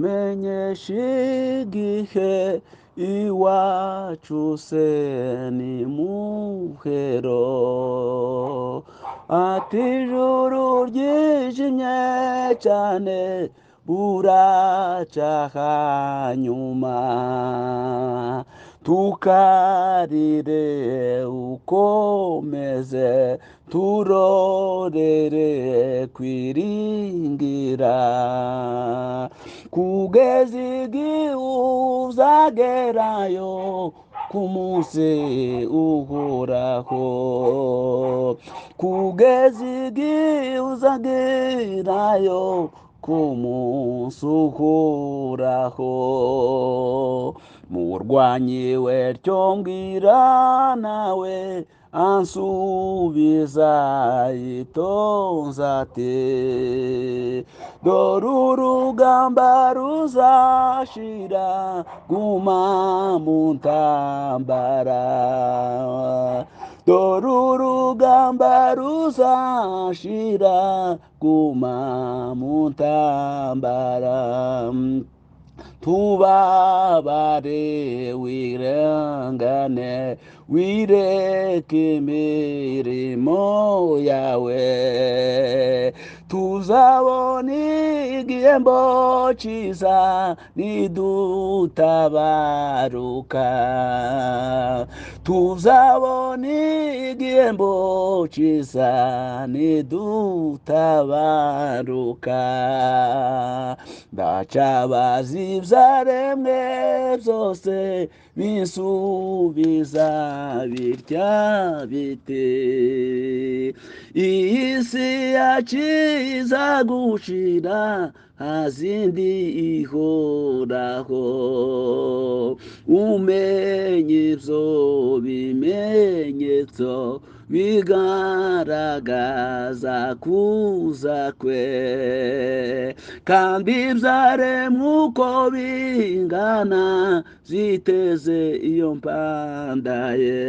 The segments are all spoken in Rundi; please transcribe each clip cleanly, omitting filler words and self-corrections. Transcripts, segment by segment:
Menyesha igihe iwacu se ni muhero, ati ijuru ryijimye cyane buraca hanyuma, tukarire ukomeze turorere kwiringira, kugeza igihe uzagerayo ku munsi uhoraho, kugeza igihe uzagerayo ku munsi uhoraho. Murwanyi we ryo mbwira nawe, ansubiza yitonze ati dore urugamba ruzashira, guma mu ntambara, dore urugamba ruzashira, guma mu ntambara. Tubabare wirengane, wireke imirimo yawe, tuzabona igihembo cyiza nidutabaruka, tuzabona igihembo cyiza nidutabaruka. Ndacabaza ibyaremwe byose binsubiza bitya biti, iyi si yacu izagushira hazindi ihoraho, umenye ibyo bimenyetso bigaragaza kuza kwe, kandi ibyaremwe uko bingana ziteze iyo mpandaye,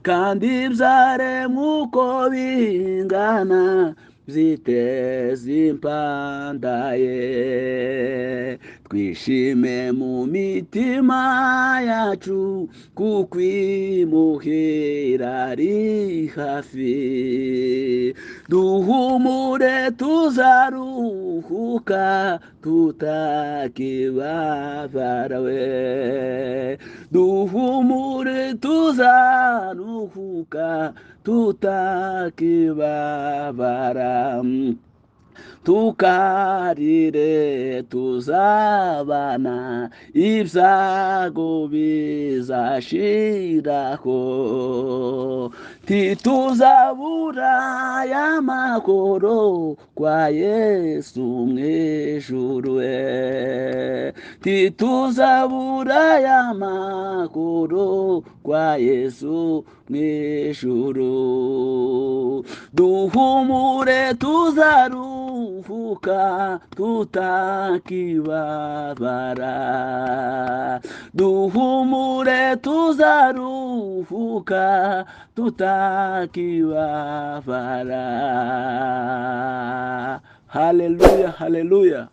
kandi ibyaremwe uko bingana ziteze impandaye. Twishime mu mitima yacu kuko imuhira ari hafi, duhumure tuzaruhuka tutakibabara we, duhumure tuzaruhuka tutakibabara. Tukarire tuzabana ibyago bizashiraho, ntituzabura y'amahoro kwa Yesu mw'ijuru we, ntituzabura y'amahoro kwa Yesu mw'ijuru. Duhumure tuzaruhuka tutakibabara, duhumure tuzaruhuka tutakibabara. Haleluya, haleluya.